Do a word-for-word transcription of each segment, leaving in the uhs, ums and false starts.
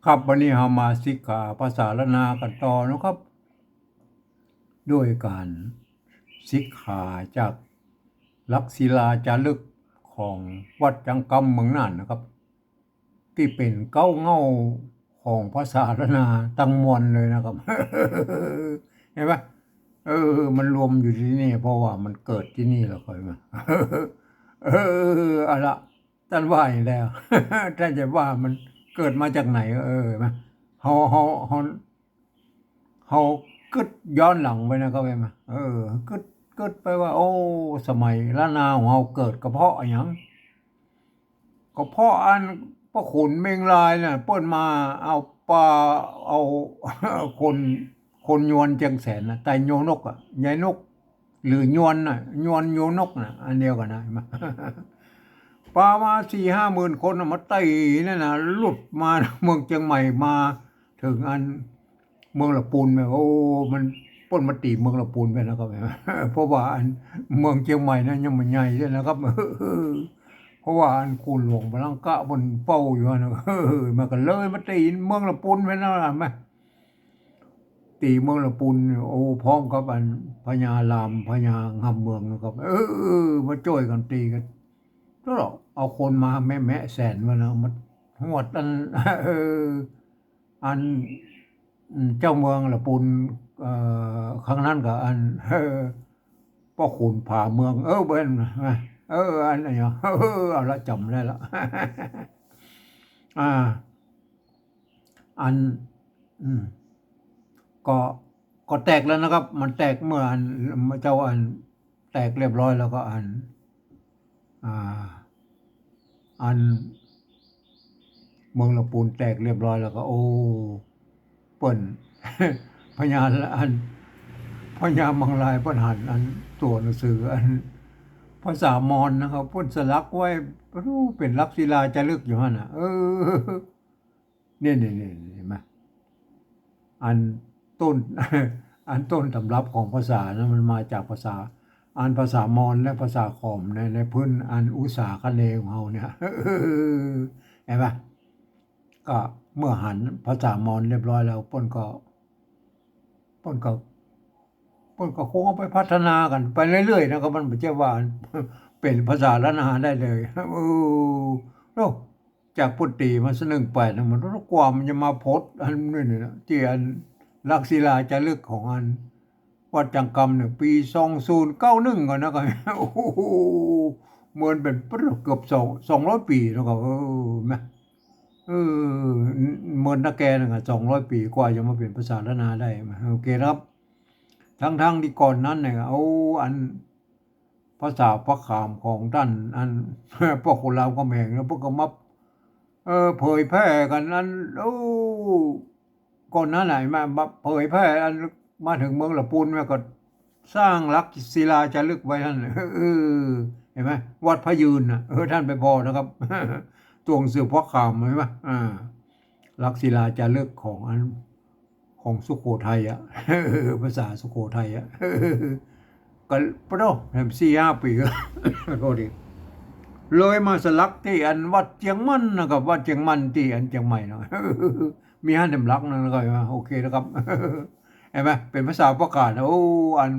ครับ วันนี้เฮามาสิกขาภาษาล้านนากั๋นต่อนะครับ ด้วยก๋านสิกขาจากหลักศิลาจารึกของวัดจังกำเมืองน่านนะครับ ตี้เป๋นเก๊าเหง้าของภาษาล้านนาตังมวลเลยนะครับ หันบ่ เออ มันรวมอยู่ตี้นี่ เพราะว่ามันเกิดตี้นี่แล้ว หันบ่ เออ เอาละ ต้านว่าอย่างแล้ว ต้านจะว่ามันเกิดมาจากไหน เออ หันบ่ เฮา เฮา เฮา เฮากึ๊ดย้อนหลังไปนะครับ หันบ่ เออ กึ๊ด กึ๊ดไปว่า โอ้ สมัยล้านนาของเฮาเกิดก็เพราะอะหยัง ก็เพราะอันป้อขุนเมงรายน่ะ เปิ้นมาเอาปลา เอา คน คนยวนเจียงแสนน่ะ ไตโยนกอะ ยายนก หรือยวนน่ะ ยวนโยนกน่ะ อันเดียวกั๋นนะ หันบ่ ปลามาสี่ห้าหมื่นคนน่ะ มาไต่นั่นน่ะ หลุดมาเมืองเจียงใหม่มาเถิงอันเมืองละปูนแม่ โอ้ มันเปิ้นมาตี๋เมืองละปูนแม่นะครับ เพราะว่าอันเมืองเจียงใหม่นั้นยังบ่ใหญ่ด้วยนะครับ เพราะว่าอันขุนหลวงพลังกะเปิ้นเฝ้าอยู่นะ มันก็เลยมาตี๋เมืองละปูนแม่นะ หันบ่ ตี๋เมืองละปูน โอ้ พร้อมกับอันพญาราม พญางำเมืองนะครับ เออ มาจ้วยกั๋นตี๋กั๋น ก็เอาคนมาแมะๆ แสนมานะ มาหวดอัน เออ อัน อืม เจ้าเมืองละปูน เอ่อ ครั้งนั้นก็อัน เออ ป้อขุนผาเมือง เออ เปิ้น เออ อันนี้ เออ เอาละ จ๋ำได้ละ อ่า อัน อืม ก็ ก็แตกแล้วนะครับ มันแตกเมื่ออัน เจ้าอัน แตกเรียบร้อยแล้วก็อัน อ่า อัน เมืองละปูนแตกเรียบร้อยแล้วก็ โอ้ เปิ้น พญาอัน พญามังรายเปิ้นหันอันตั๋วหนังสืออันภาษามอญนะครับ เปิ้นสลักไว้ โอ้ เป๋นหลักศิลาจารึกอยู่หั้นน่ะ เออ เนี่ย เนี่ย เนี่ย หันบ่ อันต้น อันต้นตำรับของภาษานะ มันมาจากภาษา อันภาษามอญและภาษาขอมใน ในพื้นอันอุษาคเนย์ของเฮาเนี่ย หันบ่ ก็เมื่อหันภาษามอญเรียบร้อยแล้ว เปิ้นก็ เปิ้นก็ เปิ้นก็คงเอาไปพัฒนากั๋นไปเรื่อยๆ นะ ก็มันบ่ใจ้ว่าเป๋นภาษาล้านนาได้เลย เออ โอ้ จากเปิ้นตี๋มาซะหนึ่งแปดนะ มันกว่ามันจะมาพดอันนี้นะ ตี้อันหลักศิลาจารึกของอันวัดจังกำเนี่ย ปี๋สองศูนย์เก้าหนึ่งก่อนนะ ก็ โอ้โห เหมือนเป๋นเกือบสอง สองร้อยปี๋แล้วก็ เออ แม่ เออ เหมือนนาแกนั่นก็สองร้อยปี๋กว่าจะมาเป๋นภาษาล้านนาได้ โอเคนะครับ ทั้งๆ ตี้ก่อนนั้นเนี่ย เอาอัน ภาษาพระขามของต้านอัน ป้อขุนรามคำแหงนะ เปิ้นก็มา เออ เผยแพร่กั๋นอัน โอ้ ก่อนนั้นน่ะ มา มาเผยแพร่อัน มาเถิงเมืองละปูนแม่ก็สร้างหลักศิลาจารึกไว้หั้น เออ หันบ่ วัดพระยืนน่ะ เออ ต้านไปผ่อนะครับ ตั๋วหนังสือพระขาม หันบ่ อ่า หลักศิลาจารึกของอัน ของสุโขทัยอะ ภาษาสุโขทัยอะ ก็ปะโถ แหมสี่ห้าปี๋ โทษที เลยมาสลักตี้อันวัดเจียงมั่นนะครับ วัดเจียงมั่นตี้อันเจียงใหม่เนาะ มีหั้นแหมหลักนั่นนะครับ โอเคนะครับ หันบ่ เป๋นภาษาประกาศนะ โอ้ อัน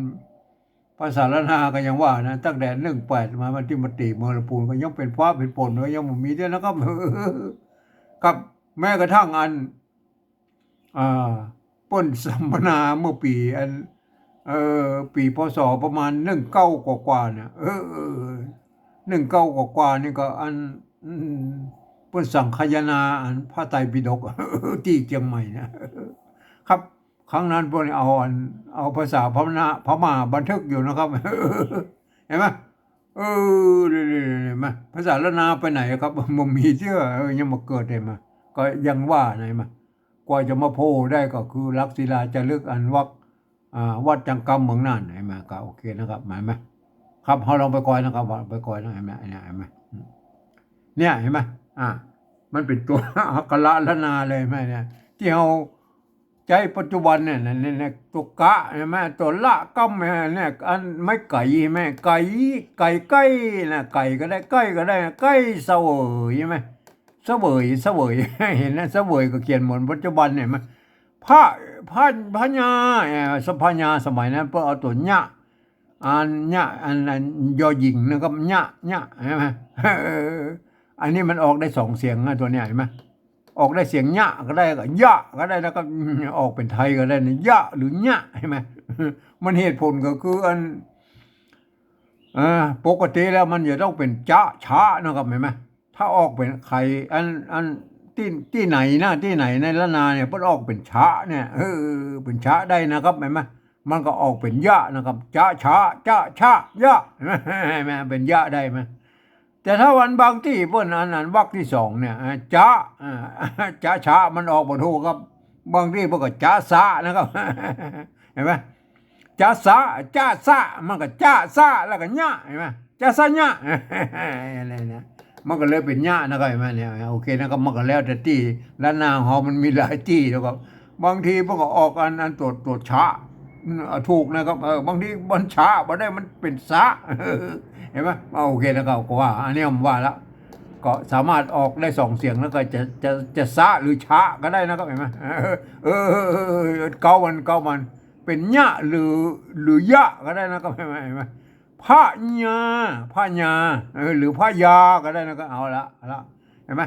ภาษาล้านนาก็ยังว่านะ ตั้งแต่หนึ่งแปดมา มันตี้มาตี๋เมืองละปูนก็ยังเป๋นฟ้าเป๋นฝนเลย ยังบ่มีเตื้อนะครับ ครับ แม้กระทั่งอัน อ่า เปิ้นสัมมนาเมื่อปี๋อัน เอ่อ ปี๋ พ.ศ. ประมาณหนึ่งเก้ากว่าๆ เนี่ย เออ หนึ่งเก้ากว่าๆ นี่ก็อัน อืม เปิ้นสังคายนาอันพระไตรปิฎก ตี้เจียงใหม่เนี่ย ครับ ครั้งนั้นเปิ้นเอาอัน เอาภาษาพม่า พม่าบันทึกอยู่นะครับ หันบ่ เออ เนี่ยๆๆ หันบ่ ภาษาล้านนาไปไหนครับ บ่มีเตื้อ เออ ยังบ่เกิด หันบ่ ก็ยังว่านะ หันบ่ กว่าจะมาโผล่ได้ก็คือหลักศิลาจารึกอันวัด อ่า วัดจังกำเมืองน่าน หันบ่ ก็โอเคนะครับ หันบ่ ครับ เฮาลองไปกอยนะครับ ไปกอยนะ หันบ่ เนี่ย หันบ่ เนี่ย หันบ่ อ่า มันเป๋นตั๋วอักขระล้านนาเลย หันบ่ เนี่ย ตี้เฮาใจ๊ปัจจุบันเนี่ย เนี่ย เนี่ย ตั๋วกะ หันบ่ ตั๋วละกำ เนี่ย อันไม้ไก๋ หันบ่ ไก๋ ไก๋ใก้นะ ไก๋ก็ได้ ใก้ก็ได้ ใก้เสวย หันบ่ เสวย เสวย เห็นนะ เสวยก็เขียนเหมือนปัจจุบัน เห็นไหม พระ พระ พญา เอ่อ ส พญาสมัยนั้นเปิ้นเอาตั๋วญะ อันญะ อัน อัน ยอหญิงนะครับ ญะ ญะ เห็นไหม เออ อันนี้มันออกได้สองเสียงนะ ตั๋วเนี้ย เห็นไหม ออกได้เสียงญะก็ได้ ก็ยะก็ได้นะครับ ออกเป๋นไทยก็ได้นะ ยะหรือญะ เห็นไหม มันเหตุผลก็คืออัน อ่า ปกติแล้วมันจะต้องเป๋นจะ ชะนะครับ เห็นไหม ถ้าออกเป๋นไข อัน อัน ตี้ ตี้ไหนนะ ตี้ไหนในล้านนาเนี่ย เปิ้นออกเป๋นชะเนี่ย เออ เป๋นชะได้นะครับ เห็นไหม มันก็ออกเป๋นยะนะครับ จะ ชะ จะ ชะ ยะ เห็นไหม เป๋นยะได้ไหม แต่ถ้าวันบางตี้เปิ้นอัน อันวรรคที่สองเนี่ย อ่า จะ อ่า จะ ชะ มันออกบ่ถูกครับ บางตี้เปิ้นก็จะ สะ นะครับ เห็นไหม จะ สะ จะ สะ มันก็จะ สะ แล้วก็ ญะ เห็นไหม จะ สะ ญะ เนี่ย มันก็เลยเป๋นญะนะครับ เห็นไหมเนี่ย โอเคนะครับ มันก็แล้วแต่ตี้ ล้านนาของเฮามันมีหลายตี้แล้วก็ บางทีมันก็ออกอัน อันตั๋ว ตั๋วชะ อืม อ่ะ ถูกนะครับ เออ บางทีมันชะบ่ได้ มันเป๋นสะ เห็นไหม อ่ะ โอเคนะครับ ก็ว่า อันนี้ผมว่าละ ก็สามารถออกได้สองเสียง แล้วก็จะ จะ จะสะหรือชะก็ได้นะครับ เห็นไหม เออ เออ เออ เออ เออ เก๊ามัน เก๊ามัน เป๋นญะหรือ หรือยะก็ได้นะครับ เห็นไหม เห็นไหม พญา พญา เออ หรือพญาก็ได้นะครับ เอาละ เอาละ เห็นไหม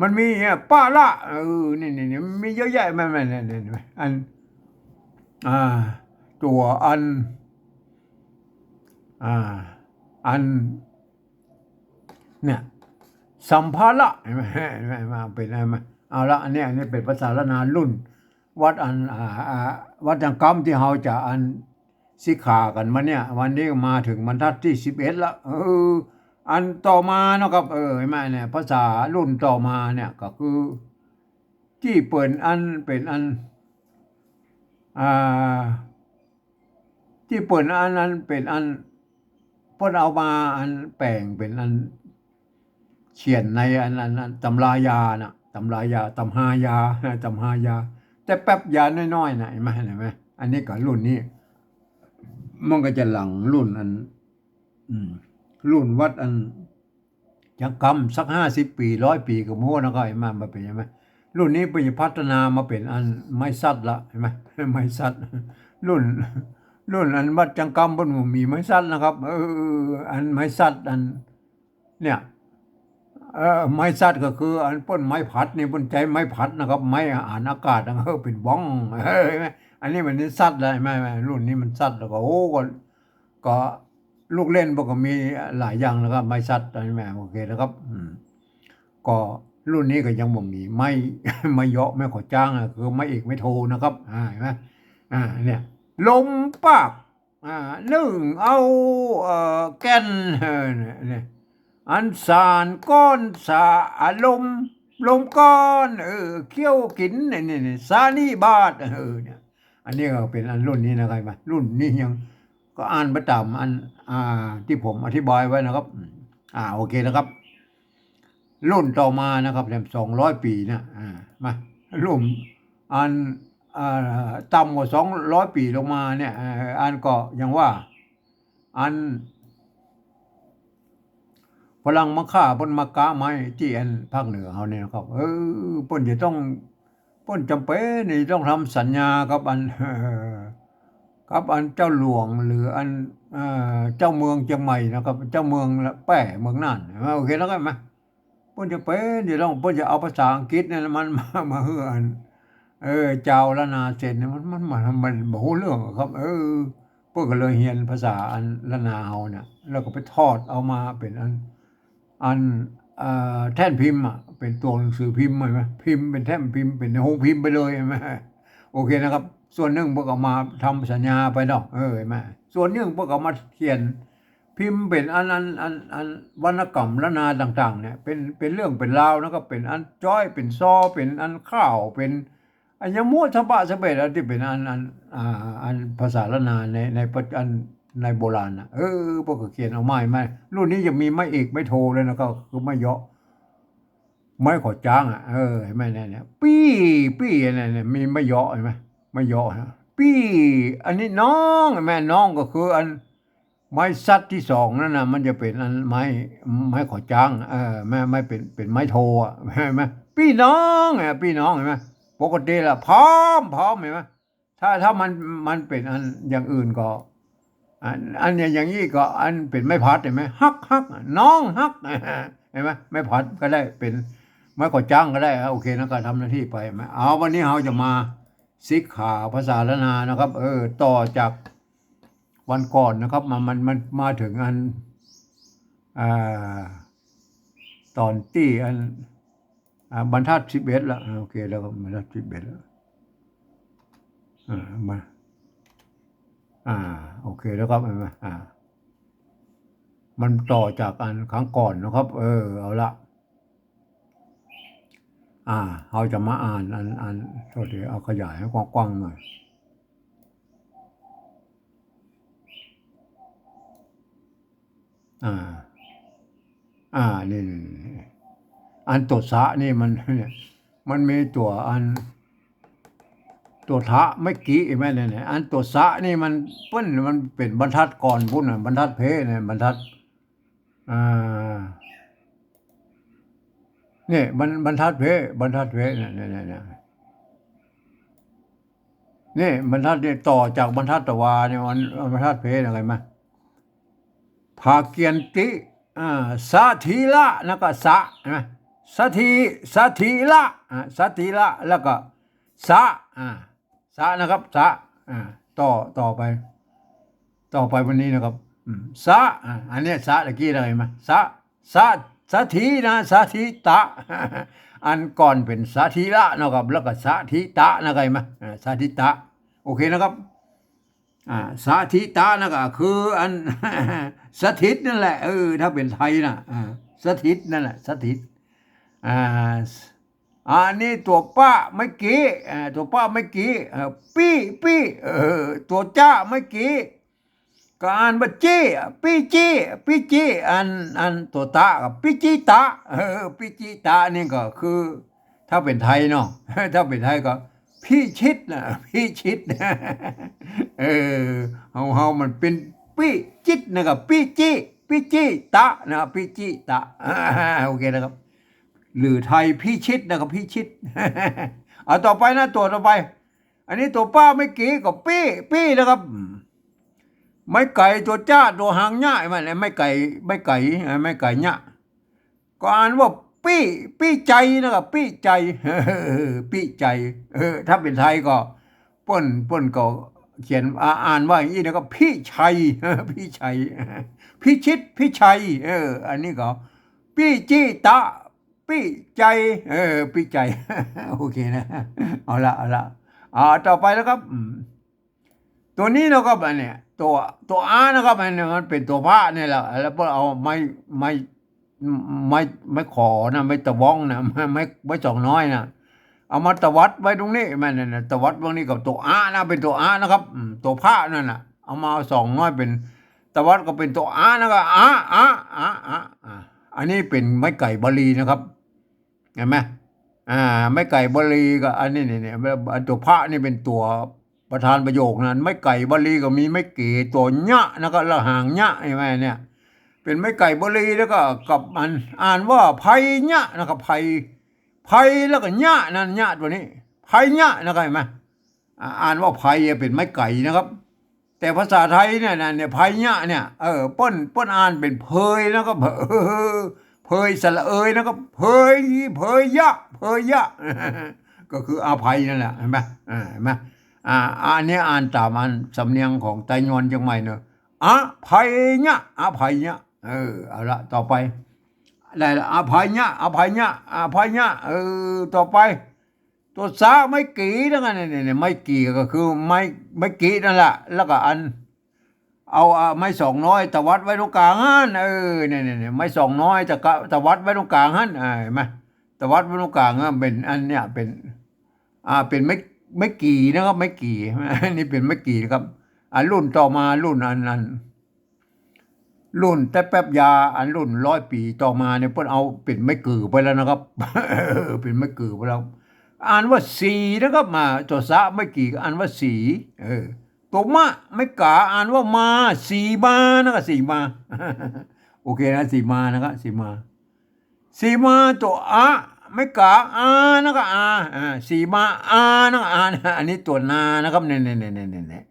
มันมีเนี่ย ปะละ เออ นี่ นี่ นี่ มันมีเยอะแยะ แม่น แม่น แม่น แม่น แม่น อัน อ่า ตั๋วอัน อ่า อัน เนี่ย สัมภาระ เห็นไหม เห็นไหม มาเป๋นอะไรมา เอาละ อันนี้ อันนี้เป๋นภาษาล้านนารุ่น วัดอัน อ่า อ่า วัดจังกำตี้เฮาจะอันสิกขากั๋นมาเนี่ย วันนี้มาเถิงบรรทัดตี้สิบเอ็ดละ เออ อันต่อมาเนาะครับ เออ เห็นไหมเนี่ย ภาษารุ่นต่อมาเนี่ยก็คือ ตี้เปิ้นอันเป๋นอัน อ่า ตี้เปิ้นอัน อันเป๋นอัน เปิ้นเอามาอันแป๋งเป๋นอันเขียนในอัน อัน อันตำรายาน่ะ ตำรายา ตำฮายา ตำฮายา แต่แป๊บยาน้อยๆ น่ะ เห็นไหม เห็นไหม อันนี้ก็รุ่นนี้ มันก็จะหลังรุ่นอัน อืม รุ่นวัดอัน จังกำสักห้าสิบปี๋ ร้อยปี๋ก็บ่ฮู้นะ ก็ไอ้มา มาเป๋นใช่ไหม รุ่นนี้เปิ้นจะพัฒนามาเป๋นอันไม้สัตว์ละ เห็นไหม ไม้สัตว์ รุ่น รุ่นอันวัดจังกำเปิ้นบ่มีไม้สัตว์นะครับ เออ อันไม้สัตว์อัน เนี่ย เออ ไม้สัตว์ก็คืออันเปิ้นไม้ผัดนี่ เปิ้นใจ๊ไม้ผัดนะครับ ไม้อ่านอากาศนะ เออ เป๋นบ้อง เออ เห็นไหม อันนี้มันสัตว์ละ เห็นไหม รุ่นนี้มันสัตว์แล้วก็ โอ้ ก็ ก็ ลูกเล่นเปิ้นก็มีหลายอย่างนะครับ ไม้สัตว์ อันนี้แหม โอเคนะครับ อืม ก็รุ่นนี้ก็ยังบ่มีไม้ ไม้เยาะ ไม้ขอจ้างอะ คือไม้เอกไม้โทนะครับ อ่า เห็นไหม อ่า เนี่ย ลมปาก อ่า นึ่งเอา เอ่อ แก่น เออ เนี่ย เนี่ย อันสานก้อนสา อารมณ์ ลมก้อน เออ เคี้ยวกิ๋น เนี่ย เนี่ย เนี่ย สานิบาต เออ เนี่ย อันนี้ก็เป๋นอันรุ่นนี้นะครับ มา รุ่นนี้ยัง ก็อ่านไปต๋ามอัน อ่า ตี้ผมอธิบายไว้นะครับ อืม อ่า โอเคนะครับ รุ่นต่อมานะครับ แถมสองร้อยปี๋นะ อ่า มา รุ่นอัน อ่า ต่ำกว่าสองร้อยปี๋ลงมาเนี่ย เอ่อ อันก็ยังว่า อัน ฝรั่งมาฆ่า เปิ้นมากะไม้ตี้อันภาคเหนือเฮาเนี่ยนะครับ เออ เปิ้นจะต้อง เปิ้นจ๋ำเป๋นจะต้องทำสัญญากับอัน เอ่อ กับอันเจ้าหลวงหรืออัน เอ่อ เจ้าเมืองเจียงใหม่นะครับ เจ้าเมืองละแป้ เมืองน่าน เออ โอเคแล้วกันมา เปิ้นจ๋ำเป๋นจะต้อง เปิ้นจะเอาภาษาอังกฤษเนี่ยมันมา มาหื้ออัน เออ จาวล้านนาเซ็นเนี่ย มัน มัน มัน มันบ่ฮู้เรื่องอะครับ เออ เปิ้นก็เลยเฮียนภาษาอันล้านนาเฮาเนี่ย แล้วก็ไปถอดเอามาเป๋นอัน อัน เอ่อ แท่นพิมพ์อะ เป๋นตั๋วหนังสือพิมพ์ หันก่อ พิมพ์เป๋นแท่นพิมพ์ เป๋นในโฮงพิมพ์ไปเลย หันก่อ โอเคนะครับ ส่วนนึ่งเปิ้นก็เอามาทำสัญญาไปเนาะ เออ หันก่อ ส่วนนึ่งเปิ้นก็เอามาเขียนพิมพ์เป๋นอัน อัน อัน อันวรรณกรรมล้านนาต่างๆ เนี่ย เป๋น เป๋นเรื่องเป๋นราวนะครับ เป๋นอันจ๊อย เป๋นซอ เป๋นอันข่าว เป๋น อันยังมั่วสะบะสะเบ็ด อันตี้เป๋นอัน อัน อ่า อันภาษาล้านนาใน ในปัจ อันในโบราณน่ะ เออ เปิ้นก็เขียนเอาไม้ ไม้ รุ่นนี้ยังมีไม้เอกไม้โทเลยนะ ก็คือไม้เยาะ ไม้ขอจ้างอะ เออ หันก่อ เนี่ย เนี่ย ปี้ ปี้ เนี่ย เนี่ย มีไม้เยาะ หันก่อ ไม้เยาะนะ ปี้ อันนี้น้อง หันก่อ น้องก็คืออัน ไม้สัตว์ตี้สองนั้นน่ะ มันจะเป๋นอันไม้ ไม้ขอจ๊าง เออ ไม้ ไม้เป๋น เป๋นไม้โทอะ หันก่อ ปี้น้องอะ ปี้น้อง หันก่อ ปกติละ พร้อม พร้อม หันก่อ ถ้า ถ้ามัน มันเป๋นอันอย่างอื่นก็ อัน อันอย่าง อย่างอี้ก็อันเป๋นไม้ผลัด หันก่อ ฮัก ฮัก น้องฮัก หันก่อ ไม้ผลัดก็ได้ เป๋นไม้ขอจ๊างก็ได้ อ่ะ โอเคนะ ก็ทำหน้าตี้ไป หันก่อ เอา วันนี้เฮาจะมาสิกขาภาษาล้านนานะครับ เออ ต่อจากวันก่อนนะครับ มา มัน มันมาเถิงอัน อ่า ต๋อนตี้อัน อ่า บรรทัดสิบเอ็ดละ อ่า โอเค แล้วก็บรรทัดสิบเอ็ดละ อ่า มา อ่า โอเค แล้วก็ หันก่อ อ่า มันต่อจากอันครั้งก่อนนะครับ เออ เอาละ อ่า เฮาจะมาอ่านอัน อัน โทษที เอาขยายหื้อกว้างๆ หน่อย อ่า อ่า นี่ นี่ นี่ อันตั๋วสะนี่มัน มันมีตั๋วอัน ตั๋วทะเมื่อกี้หันก่อ เนี่ย เนี่ย อันตั๋วสะนี่มัน เปิ้น มันเป๋นบรรทัดก่อนปู๊นน่ะ บรรทัดเพเนี่ย บรรทัด อ่า เนี่ย บรร บรรทัดเพ บรรทัดเพ เนี่ย เนี่ย เนี่ย เนี่ย เนี่ย บรรทัดเนี่ย ต่อจากบรรทัดตวาเนี่ย มัน บรรทัดเพเนี่ย หันก่อ ภาเกียนติ อ่า สะถีระ แล้วก็สะ หันก่อ สะถี สะถีระ อ่า สะถีระ แล้วก็สะ อ่า สะนะครับ สะ อ่า ต่อ ต่อไป ต่อไปวันนี้นะครับ อืม สะ อ่า อันเนี้ยสะตะกี้เราหันก่อ สะ สะ สะถีนะ สะถีตะ อันก่อนเป๋นสะถีระนะครับ แล้วก็สะถีตะนะครับ หันก่อ อ่า สะถีตะ โอเคนะครับ อ่า สะถีตะนะก็คืออัน สถิตนั่นแหละ เออ ถ้าเป๋นไทยน่ะ อ่า สถิตนั่นแหละ สถิต อ่า อันนี้ตั๋วปะเมื่อกี้ อ่า ตั๋วปะเมื่อกี้ เออ ปี้ ปี้ เออ ตั๋วจ๊ะเมื่อกี้ ก็อ่านว่าจี้ ปี้จี้ ปี้จี้ อัน อันตั๋วตะกับปี้จี้ตะ เออ ปี้จี้ตะนี่ก็คือ ถ้าเป๋นไทยเนาะ ถ้าเป๋นไทยก็พิชิตนะ พิชิต เออ เฮา เฮามันเป๋นปี้จิตนะก็ปี้จี้ ปี้จี้ตะนะ ปี้จี้ตะ อ่า โอเคนะครับ หรือไทยพิชิตนะก็พิชิต เอาต่อไปนะ ตั๋วต่อไป อันนี้ตั๋วปะเมื่อกี้ก็ปี้ ปี้นะครับ อืม ไม้ไก่ตั๋วจ๊ะตั๋วหางเนี้ย หันก่อ ไม้ไก่ ไม้ไก่ ไม้ไก่เนี้ย ก็อ่านว่าปี้ ปี้ใจ๋นะครับ ปี้ใจ๋ ปี้ใจ๋ เออ ถ้าเป๋นไทยก็ เปิ้น เปิ้นก็เขียน อ่า อ่านว่าอย่างอี้นะก็พิชัย พิชัย พิชิต พิชัย เออ อันนี้ก็ปี้จี้ตะ ปี้ใจ๋ เออ ปี้ใจ๋ โอเคนะ เอาละ เอาละ อ่า ต่อไปนะครับ อืม ตั๋วนี้นะครับ อันเนี้ย ตั๋ว ตั๋วอะนะครับ อันเนี้ยมันเป๋นตั๋วพระเนี่ยแหละ แล้วเปิ้นเอาไม้ ไม้ ไม้ ไม้ขอนะ ไม้ตะว้องนะ ไม้ ไม้ ไม้สองน้อยนะ เอามาตวัดไว้ตรงนี้ แม่นน่ะ ตวัดตรงนี้กับตั๋วอะนะ เป๋นตั๋วอะนะครับ อืม ตั๋วพระนั่นน่ะ เอามาเอาสองน้อยเป๋น ตวัดก็เป๋นตั๋วอะนะ ก็อะ อะ อะ อะ อะ อันนี้เป๋นไม้ไก่บาลีนะครับ หันก่อ อ่า ไม้ไก่บาลีก็อันนี้ นี่ นี่ อันตั๋วพระนี่เป๋นตั๋วประธานประโยคนะ ไม้ไก่บาลีก็มีไม้เก๋ตั๋วเนี้ยนะครับ แล้วหางเนี้ย หันก่อ เนี่ย เป๋นไม้ไก่บาลีแล้วก็กับอัน อ่านว่าไพเนี้ยนะครับ ไพ ไพแล้วก็เนี้ยนะ เนี้ยตั๋วนี้ ไพเนี้ยนะครับ หันก่อ อ่า อ่านว่าไพอะ เป๋นไม้ไก่นะครับ แต่ภาษาไทยเนี่ยนะ เนี่ย ไพเนี้ยเนี่ย เออ เปิ้น เปิ้นอ่านเป๋นเพยนะครับ เออ เพยสระเอยนะครับ เพย เพยยะ เพยยะ ก็คืออภัยนั่นแหละ หันก่อ อ่า หันก่อ อ่า อันนี้อ่านต๋ามอันสำเนียงของไตยวนเจียงใหม่เนาะ อภัยเนี้ย อภัยเนี้ย เออ เอาละ ต่อไป ได้ละ อภัยเนี้ย อภัยเนี้ย อภัยเนี้ย เออ ต่อไป ตั๋วสะไม้กี่นั่นไง เนี่ย เนี่ย ไม้กี่ก็คือไม้ ไม้กี่นั่นแหละ แล้วก็อัน เอา อ่ะ ไม้สองน้อยตวัดไว้ตรงก๋างหั้น เออ เนี่ย เนี่ย เนี่ย ไม้สองน้อยตะกะ ตวัดไว้ตรงก๋างหั้น อ่า หันก่อ ตวัดไว้ตรงก๋างหั้น เป๋นอันเนี้ย เป๋น อ่า เป๋นไม้ ไม้กี่นะครับ ไม้กี่ อันนี้เป๋นไม้กี่นะครับ อ่า รุ่นต่อมา รุ่นอัน อัน รุ่นแต๊แป๊บยา อันรุ่นร้อยปี๋ต่อมาเนี่ย เปิ้นเอาเป๋นไม้กื่อไปแล้วนะครับ เป๋นไม้กื่อไปแล้ว อ่านว่าสีนะครับ มา ตั๋วสะไม้กี่ก็อ่านว่าสี เออ ตั๋วมะไม้ก๋าอ่านว่ามา สีมา นะก็สีมา โอเคนะ สีมา นะก็สีมา สีมา ตั๋วอะไม้ก๋า อานะก็อา อ่า สีมาอานะก็อานะ อันนี้ตั๋วนานะครับ เนี่ย เนี่ย เนี่ย เนี่ย เนี่ย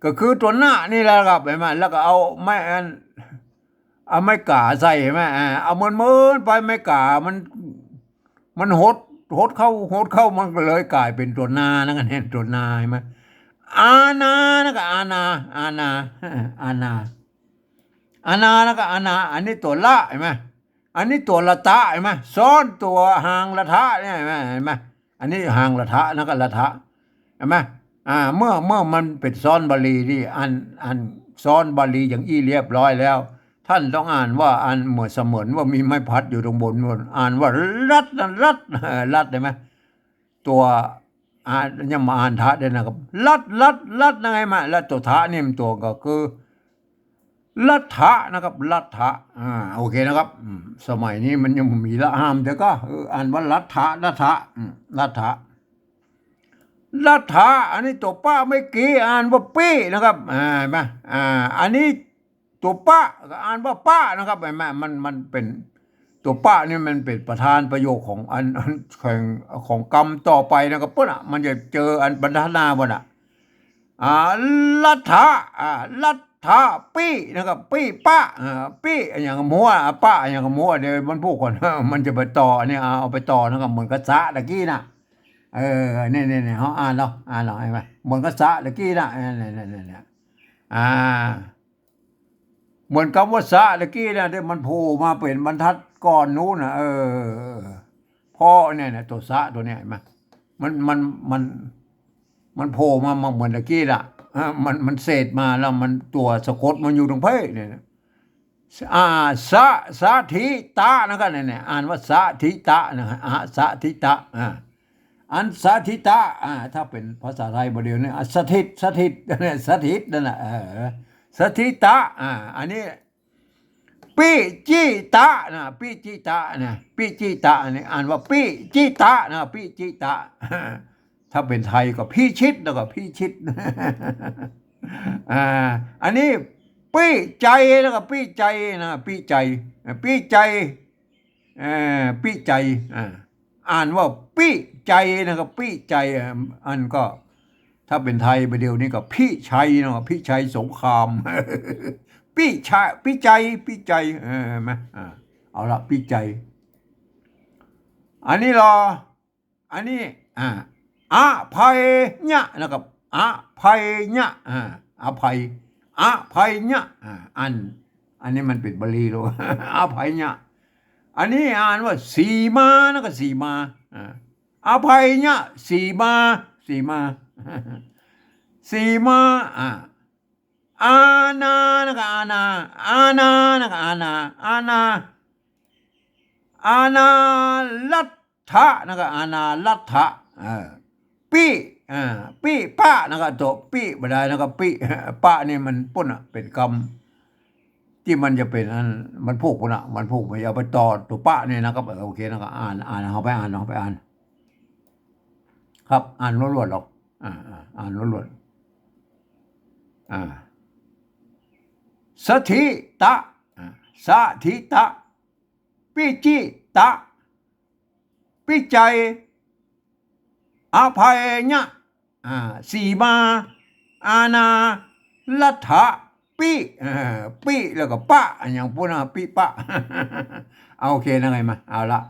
ก็คือตั๋วนะนี่แหละครับ หันก่อ แล้วก็เอาไม้อัน เอาไม้ก๋าใส่ หันก่อ อ่า เอาเมินๆ ไป ไม้ก๋ามัน มันหด หดเข้า หดเข้า มันก็เลยก๋ายเป๋นตั๋วนานะ หันก่อ เนี่ย ตั๋วนา หันก่อ อานานะก็อานา อานา อานา อานานะก็อานา อันนี้ตั๋วละ หันก่อ อันนี้ตั๋วละทะ หันก่อ ซ้อนตั๋วหางละทะเนี่ย หันก่อ หันก่อ อันนี้หางละทะนะก็ละทะ หันก่อ อ่า เมื่อ เมื่อมันเป๋นซ้อนบาลีนี่ อัน อันซ้อนบาลีอย่างอี้เรียบร้อยแล้ว ต้านต้องอ่านว่า อันเหมือนเสมือนว่ามีไม้พัดอยู่ตรงบนโน่น อ่านว่าลัดนะ ลัด เออ ลัด หันก่อ ตั๋ว อ่า ยังบ่อ่านทะด้วยนะครับ ลัด ลัด ลัด นะ หันก่อ แล้วตั๋วทะนี่มันตั๋วก็คือ ลัทธะนะครับ ลัทธะ อ่า โอเคนะครับ อืม สมัยนี้มันยังบ่มีละห้ามเดี๋ยวก็ เออ อ่านว่าลัทธะ ลัทธะ อืม ลัทธะ ลัทธะ อันนี้ตั๋วปะเมื่อกี้อ่านว่าปี้นะครับ อ่า หันก่อ อ่า อันนี้ตั๋วปะก็อ่านว่าปะนะครับ หันก่อ มัน มันเป๋น ตั๋วปะนี่มันเป๋นประธานประโยคของอัน อัน ของ ของกำต่อไปนะครับ ปุ้นน่ะ มันจะเจออันบรรทัดหน้าปุ้นน่ะ อ่า ลัทธะ อ่า ลัทธะปี้นะครับ ปี้ปะ อ่า ปี้อะหยังก็บ่ฮู้อะ ปะอะหยังก็บ่ฮู้ เดี๋ยวมันพูดก่อน มันจะไปต่อ อันนี้ อ่า เอาไปต่อนะครับ เหมือนกับสะตะกี้น่ะ เออ เนี่ย เนี่ย เนี่ย เฮาอ่านเนาะ อ่านเนาะ หันก่อ เหมือนกับสะตะกี้น่ะ เนี่ย เนี่ย เนี่ย เนี่ย อ่า เหมือนกับว่าสะตะกี้น่ะ ที่มันโผล่มาเป๋นบรรทัดก่อนนู้นน่ะ เออ เพราะเนี่ยนะ ตั๋วสะตั๋วเนี่ย หันก่อ มัน มัน มัน มันโผล่มา มาเหมือนตะกี้น่ะ อ่า มัน มันเศษมาแล้วมันตั๋วสะกดมันอยู่ตรงเพเนี่ยนะ อ่า สะ สะถิตะนะครับ เนี่ย เนี่ย อ่านว่าสะถิตะนะ อะ สะถิตะ อ่า อันสะถิตะ อ่า ถ้าเป๋นภาษาไทยบ่าเดี่ยวนี้ อ่ะ สถิต สถิต เนี่ย สถิตนั่นแหละ เออ สถิตะ อ่า อันนี้ ปิจิตะนะ ปิจิตะนะ ปิจิตะนี่อ่านว่าปิจิตะนะ ปิจิตะ ถ้าเป๋นไทยก็พิชิต แล้วก็พิชิต อ่า อันนี้ปิไจ แล้วก็ปิไจนะ ปิไจ ปิไจ เอ่อ ปิไจ อ่า อ่านว่าปิไจนะครับ ปิไจ อ่า อันก็ ถ้าเป๋นไทยบ่าเดี่ยวนี้ก็พิชัยนะครับ พิชัยสงคราม ปิชัย ปิไจ ปิไจ เออ หันก่อ อ่า เอาละ ปิไจ อันนี้รอ อันนี้ อ่า อภัยยะนะครับ อภัยยะ อ่า อภัย อภัยยะ อ่า อัน อันนี้มันเป๋นบาลีแล้ว อภัยยะ อันนี้อ่านว่าสีมา แล้วก็สีมา อ่า อภัยยะ สีมา สีมา สีมา อ่า อานา แล้วก็อานา อานา แล้วก็อานา อานา อานาลัทธะ แล้วก็อานาลัทธะ เออ ปิ อ่า ปิปะ แล้วก็ตั๋วปิบ่ได้ แล้วก็ปิ ปะนี่มันปุ้นน่ะ เป๋นกำ ตี้มันจะเป๋นอัน มันผูกปุ้นน่ะ มันผูก มันจะเอาไปต่อตั๋วปะเนี่ยนะครับ เออ โอเค แล้วก็อ่าน อ่าน เอาไปอ่าน เอาไปอ่าน ครับ อ่านล้วนๆ หรอก อ่า อ่า อ่านล้วนๆ อ่า สถิตะ อ่า สถิตะ ปิจิตะ ปิไจ อภัยยะ อ่า สีมา อานา ลัทธะ ปิ เออ ปิ แล้วก็ปะ อะหยังปุ้นน่ะ ปิปะ เอา โอเค นะไงมา เอาละ